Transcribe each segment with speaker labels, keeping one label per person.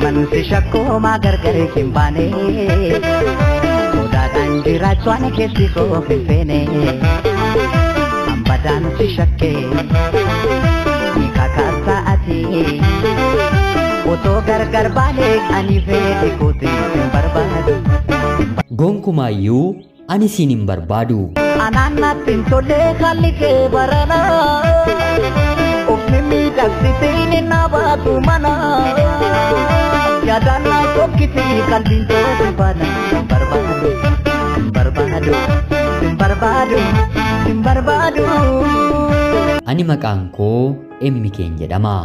Speaker 1: Anamman si shakkoo gargar hin baane sodaadhaan jiraachuu ani keessi koo hin feene hambadaan si shakkee ni kakaasaa ati otoo gargar baane ani fedhe kooti hin barbaadu.
Speaker 2: Gonkumaayyuu ani siin hin barbaadu.
Speaker 1: Anaan natti hin tolle haalli kee barana of mimmiidhagsitiin na baatu mana. Yaadaan na tokkiti qalbiin tootu bana hin barbaadu hin barbaadu hin barbaadu hin barbaadu.
Speaker 2: Ani maqaan koo Emmikeen jedhama.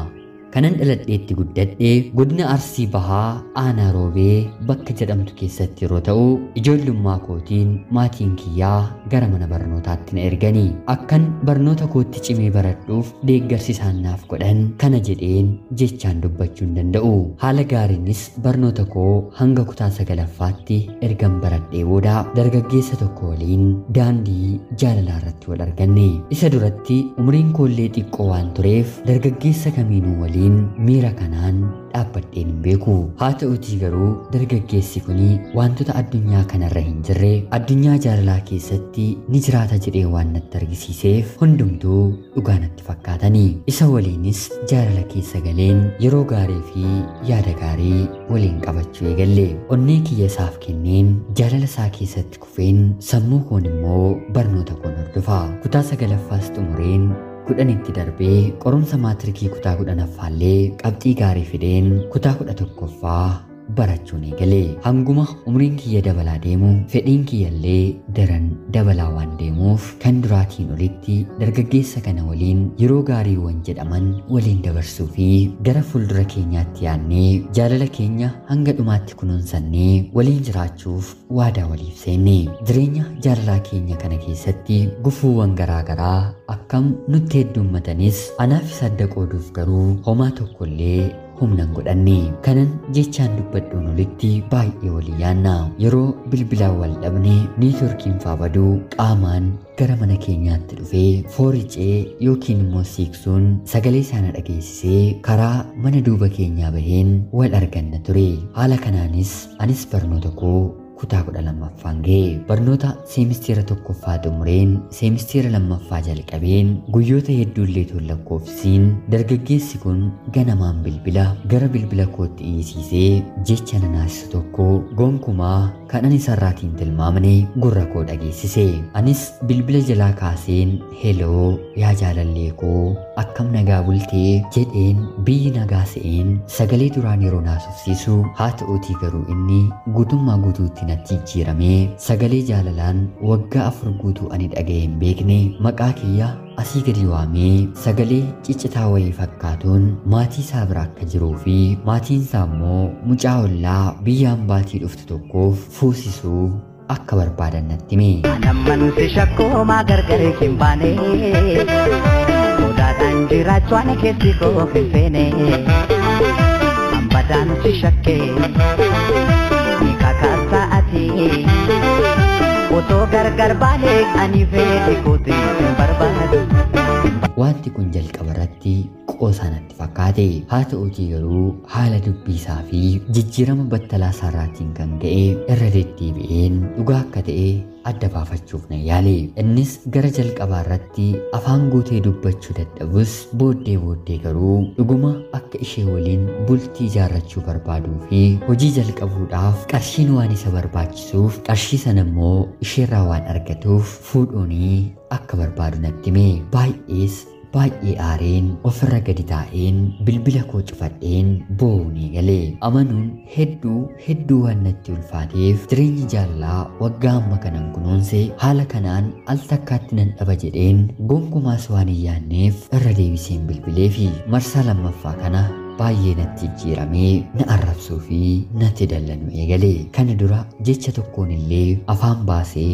Speaker 2: Kanan dhaladheetti guddadhe godina Arsii Bahaa Aanaa Roobee bakka jedhamtu keessatti yeroo ta'u, ijoollummaa kootiin maatiin kiyyaa gara mana barnootaatti na erganii akkan barnoota kootti cimee baradhuuf deeggarsi isaan naaf godhan kana jedheen jechaan dubbachuu hin danda'u. Haala gaariinis barnoota koo hanga kutaa sagalaffaatti ergan baradhee booda dargaggeessa tokko waliin daandii jaalalaa irratti wal arganne. Isa duratti umriin koollee xiqqoo waan tureef dargaggeessa kamiinuu waliin miira kanaan dhaabbadheen hin beeku. Haa ta'utii garuu dargaggeessi kun wantoota addunyaa kanarra hin jirre addunyaa jaalalaa keessatti ni jiraata jedhee waan natti argisiiseef hundumtuu dhugaa natti fakkaatanii. Isa waliinis jaalala keessa galeen yeroo gaarii fi yaada gaarii waliin qabachuu eegalle. Onnee kiyya isaaf kenneen jaalala isaa keessatti kufeen sammuu koon immoo barnoota koon hordofa. Kutaa sagalaffaas xumureen kudhanitti darbee qorumsa maatirikii kutaa kudhanaffaallee qabxii gaarii fideen kutaa 11ffaa barachuun eegale. Hanguma umriin kiyya dabalaa deemu fedhiin kiyyallee daran dabalaa waan deemuuf kan duraatiin olitti dargaggeessa kana waliin yeroo gaariiwwan jedhaman waliin dabarsuu fi gara fuuldura keenyaatti yaadnee jaalala keenya hanga dhumaatti kunuunsannee waliin jiraachuuf waadaa waliif seenne. Jireenya jaalalaa keenya kana keessatti gufuuwwan garaa garaa akkam nutti heddummatanis anaaf isa adda qooduuf garuu homaa tokkollee humna hin godhanne. Kanan jechaan dubbadhuun olitti baay'ee walii yaanna. Yeroo bilbilaan wal dhabne neetworkiin faa baduu qaamaan gara mana keenyaatti dhufee fooricee yookiin immoo siiqsuun sagalee sana dhageessisee karaa mana duuba keenyaa baheen wal arganna ture. Haala kanaanis anis barnoota koo kutaa 12ffaan ga'e. Barnoota seemisteera tokkoffaa xumureen seemisteera lammaffaa jalqabeen guyyoota hedduullee toon lakkoofsiin dargaggeessi kun ganamaan bilbila gara bilbila kootti dhiyeessisee jecha nanaasisu tokko gonkumaa kan ani isarraatiin tilmaamne gurra koo dhageessise. Anis bilbila jalaa kaaseen heloo yaa jaalallee koo akkam nagaa bultee jedheen biyyi nagaa se'een sagalee duraan yeroo naasofsiisu haa ta'uutii garuu inni guutummaa guutuutti natti jijjiiramee sagalee jaalalaan waggaa 4 guutuu ani dhaga'ee hin beekne maqaa kiyya asii gadi waamee sagalee ciccitaa wayii fakkaatuun maatii isaa bira akka jiruu fi maatiin isaa immoo mucaa ollaa biyya hambaatii dhuftu tokkoof fuusisuu akka barbaadan natti hime.
Speaker 1: Anamman si shakkoo gargar hin baane sodaadhaan jiraachuu ani keessi koo hin feene hambadaan si shakkee ni kakaasaa ati otoo gargar baane ani fedhe kooti hin barbaadu.
Speaker 2: Wanti kun jalqaba irratti qoosaa natti fakkaate. Haa ta'uutii garuu haala dubbii isaa fi jijjiirama battalaa isaarraatiin kan ka'e irra deddeebi'een dhugaa akka ta'e adda baafachuuf na yaale. Innis gara jalqabaa irratti afaan guutee dubbachuu dadhabus booddee garuu dhuguma akka ishee waliin bultii ijaarrachuu barbaaduu fi hojii jalqabuudhaaf qarshiin waan isa barbaachisuuf qarshii sana immoo isheerraa waan argatuuf fuudhuunii akka barbaadu natti hime. Baay'ee aareen ofirra gadi taa'een bilbila koo cufadheen boo'uun eegale. Amanuun hedduu waan natti ulfaateef jireenyi jaalalaa waggaa amma kanan kunuunse haala kanaan al takkaatti nan dhaba jedheen gonkumaas waan hin yaadneef irra deebiseen bilbilee fi marsaa lammaffaa kana baay'ee natti jijjiiramee na arrabsuu fi natti dallanu eegale. Kana dura jecha tokkoon illee afaan baasee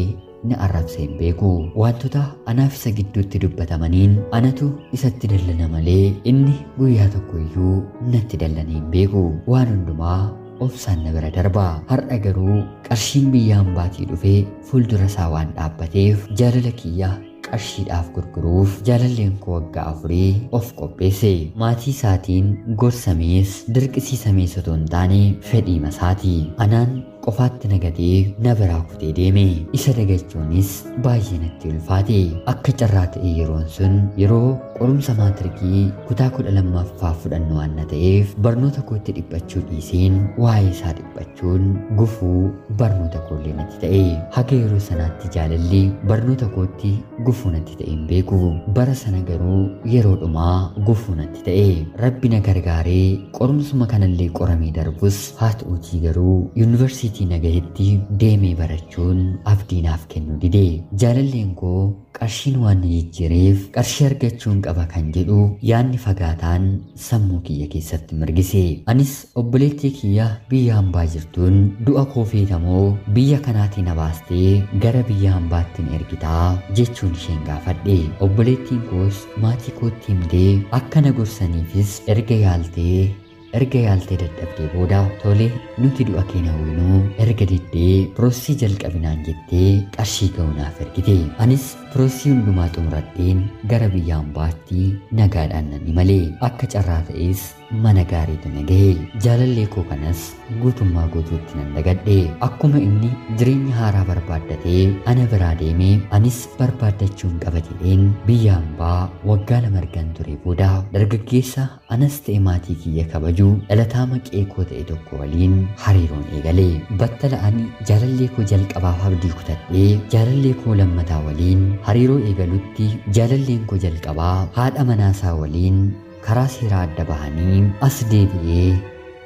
Speaker 2: na arrabsee hin beeku. Wantoota anaaf isa gidduutti dubbatamaniin anatu isatti dallana malee inni guyyaa tokko iyyuu natti dallanee hin beeku. Waan hundumaa obsaan na bira darba. Har'a garuu qarshiin biyya hambaatii dhufee fuuldura isaa waan dhaabbateef jaalala kiyya Qarshiidhaaf gurguruuf jaalalleen koo waggaa 4 of qopheesse. Maatii isaatiin gorsamees dirqisiisamees otoo hin taane fedhii masaati. Anaan qofaatti nagatee na biraa kutee deeme. Isa dagachuunis baay'ee natti ulfaate. Akka carraa ta'e yeroon sun yeroo qorumsa maatirikii kutaa 12ffaa fudhannu waan na ta'eef barnoota kootti dhiphachuu dhiiseen waa'ee isaa dhiphachuun gufuu barnoota koollee natti ta'e. Haga yeroo sanaatti jaalalli barnoota kootti gufuu natti ta'e hin beeku. Bara sana garuu yeroo dhumaa gufuu natti ta'e. Rabbi na gargaaree qorumsuma kanallee qoramee darbus haa ta'uutii garuu yuunivarsiitii nagahetti deemee barachuun abdii naaf kennu dide. Jaalalleen koo qarshiin waan na jijjiireef qarshii argachuun qaba kan jedhu yaadni fagaataan sammuu kiyya keessatti mirgise. Anis obboleettii kiyya biyya hambaa jirtuun du'a koo feetamoo biyya kanaatii na baastee gara biyya hambaatti na ergitaa jechuun isheen gaafadhe. Obboleettiin koos maatii kootti himtee akka na gorsaniifis erga yaaltee dadhabdee booda tole nuti du'a keenya hawwinuu erga diddee piroosii jalqabinaan jettee qarshii ga'uunaaf ergite. Anis piroosii hundumaa xumuradheen gara biyya hambaatti nagaadhaan nan imale. Akka carraa ta'es mana gaariitu na gahe. Jaalallee koo kanas guutummaa guutuutti nan dagadhe. Akkuma inni jireenya haaraa barbaaddatee ana biraa deemee anis barbaaddachuun qaba jedheen biyya hambaa waggaa 2 argan ture booda dargaggeessa anas ta'e maatii kiyya kabaju dhalataa maqee koo ta'e tokko waliin hariiroon eegale. Battala ani jaalallee koo jalqabaaf abdii kutadhee jaalallee koo lammataa waliin hariiroo eegalutti jaalalleen koo jalqabaa haadha manaasaa waliin karaa seeraa adda bahanii as deebi'ee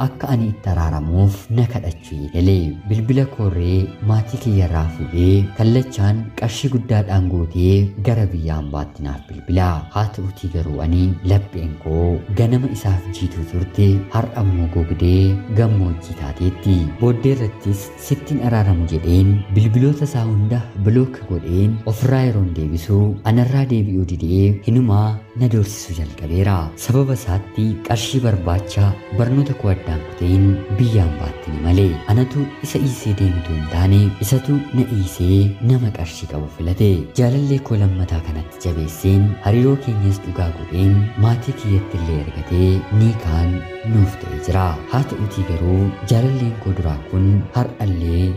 Speaker 2: akka ani itti araaramuuf na kadhachuu eegale. Bilbila koorree maatii kiyyarraa fuudhee kallachaan qarshii guddaadhaan guutee gara biyya hambaatti naaf bilbila. Haa ta'utii garuu ani lapheen koo ganama isaaf jiituu turte har'a immoo gogdee gammoojjii taateetti. Booddee irrattis sittiin araaramu jedheen bilbiloota isaa hunda bilook godheen ofirraa yeroon deebisu anarraa deebi'uu didee hinumaa na doorsisu jalqabeera. Sababa isaatti qarshii barbaacha barnoota koo addaan kuteen biyya hambaatti ni malee. Anatu isa dhiisee deemtu hin taane isatu na dhiisee nama qarshii qabu filate. Jaalallee koo lammataa kanatti jabeesseen hariiroo keenyas dhugaa godheen maatii kiyyatti illee ergatee ni kaan nuuf ta'e jira. Haa ta'utii garuu jaalalleen koo duraa kun har'allee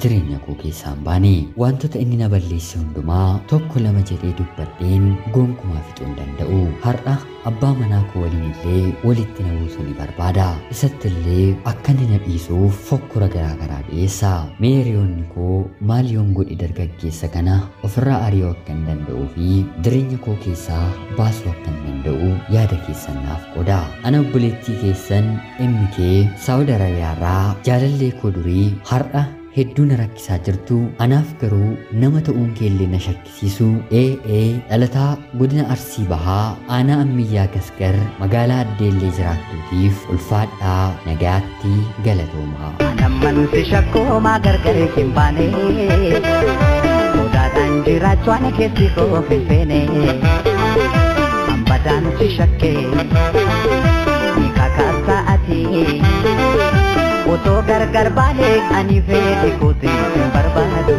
Speaker 2: jireenya koo keessaa hin baane. Wantoota inni na balleesse hundumaa 1 2 jedhee dubbadheen gonkumaa fixuu hin danda'u. Har'a abbaa manaa koo waliin illee walitti na buusuu ni barbaada. Isatti illee akka inni na dhiisuuf fokkora garaa garaa dhiyeessa. Mee hiriyoonni koo maal yoon godhe dargaggeessa kana ofirraa ari'uu akka hin danda'uu fi jireenya koo keessaa baasuu akka hin danda'u yaada keessan naaf qooda. Ana obboleettii keessan MK Saawud Arabiyaarraa jaalallee koo durii har'a hedduu na rakkisaa jirtu anaaf garuu nama ta'uun keellee na shakkisiisu AA dhalataa godina Arsii Bahaa aanaa Ammayyaa Gasgar magaalaa Addeellee jiraattuutiif ulfaadhaa nagaatti galatoomaa.
Speaker 1: Anammansi shakkoomaa gargar hin baane sodaadhaan jiraachuu ani keessi koo hin feene hambadaan si shakkee ni kakaasaa ati. Otoo gargar baanee ani fedhe kooti hin barbaadu.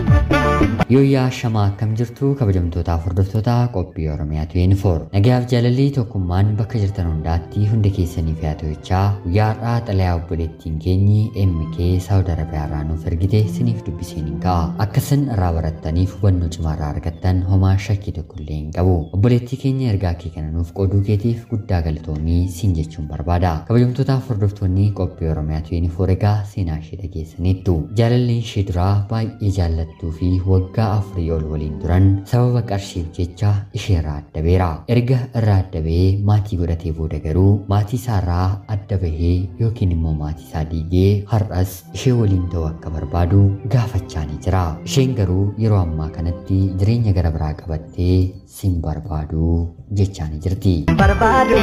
Speaker 2: Yooyyaa shamaa akkam jirtu kabajamtootaaf hordoftoota qophii Oromiyaa 24. Nagayaaf jaalalli tokkummaan bakka jirtan hundaatti hunda keessaniif haa ta'u jechaa guyyaa har'aa xalayaa obboleettiin keenyi MK Saawud Arabiyaarraa nuuf ergite isiniif dubbiseen hin ka'a. Akka isin irraa barattaniif hubannoo cimaa irraa argattan homaa shakkii tokko illee hin qabu. Obboleettii keenya ergaa kee kana nuuf qooduu keetiif guddaa galatoomii siin jechuun barbaada. Kabajamtootaaf hordoftoonni qophii Oromiyaa 24 egaa seenaa ishee dhageessaniittu. Jaalalleen ishee duraa baay'ee jaallattuu fi waggaa 4 ol waliin turan sababa qarshiif jecha isheerraa adda beera. Erga irraa adda bahee maatii godhatee booda garuu maatii isaarraa adda bahee yookiin immoo maatii isaa diigee har'as ishee waliin ta'uu akka barbaadu gaafachaa ni jira. Isheen garuu yeroo ammaa kanatti jireenya gara biraa qabattee sin barbaadu jechaa ni jirti.
Speaker 1: Barbaadu,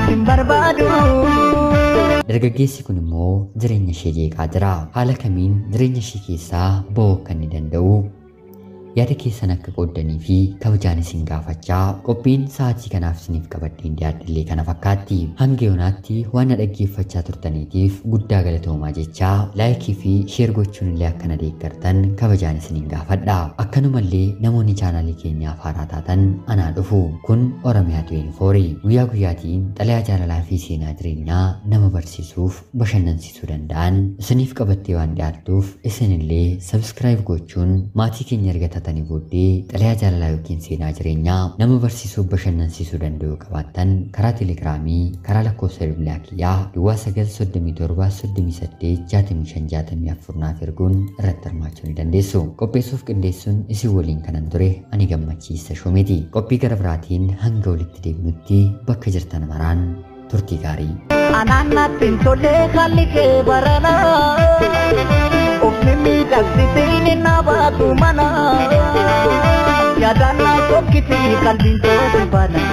Speaker 1: sin barbaadu.
Speaker 2: Dargaggeessi kun immoo jireenya ishee jeeqaa jira. Haala kamiin jireenya ishee keessaa ba'uu akka inni danda'u yaada keessan akka qooddanii fi kabajaan isin gaafachaa qophiin sa'aatii kanaaf isiniif qabadheen dhiyaadhillee kana fakkaatti. Hanga yoonaatti waan na dhaggeeffachaa turtaniitiif guddaa galatoomaa jechaa laayikii fi sheer gochuun illee akka na deeggartan kabajaan isiniin gaafadha. Akkanumallee namoonni chaanaalii keenyaaf haaraa taatan anaa dhufu. Kun Oromiyaa 24 guyyaa guyyaatiin xalayaa jaalalaa fi seenaa jireenyaa nama barsiisuuf bashannansiisuu danda'an isiniif qabattee waan dhiyaattuuf isinillee sabskiraayib gochuun maatii keenya erga taatanii booddee xalayaa jaalalaa yookiin seenaa jireenyaa nama barsiisuuf bashannansiisuu danda'u qabaattan karaa telegiraamii karaa lakkoofsa bilbilaa kiyyaa duwwaa 937 38 65 64 naaf erguun irratti hirmaachuu ni dandeessu. Qopheessuuf qindeessuun isin waliin kanan ture ani Gammachiisa Shumeeti. Qophii gara biraatiin hanga walitti deebinutti bakka jirtan maraan turtii gaarii.
Speaker 1: Anaan natti hin tolle haalli kee barana. Of mimmiidhagsitiin na baatu mana. Yaadaan na sokkiti qalbiin toosi bana.